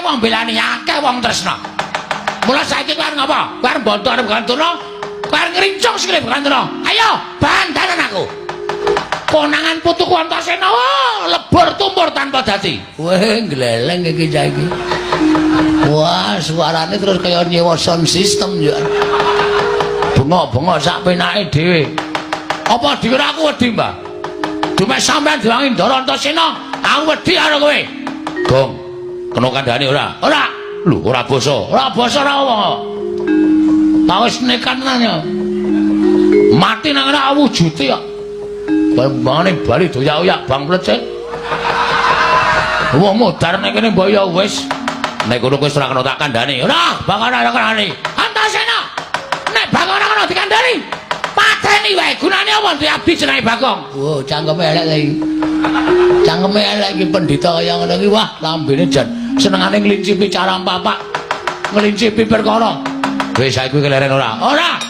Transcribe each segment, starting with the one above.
wong belani, akeh wong tresna. Mula saiki kowe arep ngapa? Kowe arep mbonto arep Begawan Durna? Kowe arep ngrincung sikile Begawan Durna? Ayo, bantanan aku. Konangan putuku Antasena, wah, lebur tumpur tanpa dadi. Weh, gleleng iki saiki. Wah, suarane terus kaya nyewa sound system ya. Bengok-bengok sak penake dhewe. Apa dikira aku wedi, Mbah? Dume sampean diwangi Ndara Antasena, aku wedi karo kowe. Gong, kena kandhane ora? Ora. Lho, ora basa. Ora basa ora apa. Ta wis nekat tenan ya. Mati nang ora wujude kok. Bambane bali doyak-oyak bang plecet. Wong modar nek kene mbok ya wis. Nek kono wis ora kena tak kandhani. Ora, bakal ora kandhani. Antasena. Nek bakal ora kena dikandhani, pateni wae. Gunane apa duwe abdi jenenge Bagong? Wah, cangkeme elek ta iki. Cangkeme elek iki pendhita kaya ngono iki. Wah, lambene jan senengane nglincipi cara papak. Nglincipi perkara. Wis saiki keleren ora? Ora.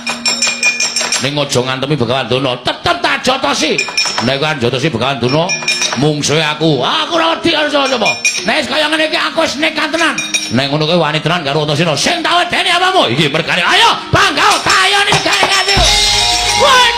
Ning aja ngantemi Begawan Durna, tetep tak jotosi. Nek kan jotosi Begawan Durna, mungsuhe aku. Aku ora wedi karo sapa-sapa. Nek wis kaya ngene iki aku wis nekat tenan. Nek ngono kuwi wani tenan karo Antasena. Sing tak wedeni apamu? Iki mergane. Ayo, banggau tayone gare. Wah,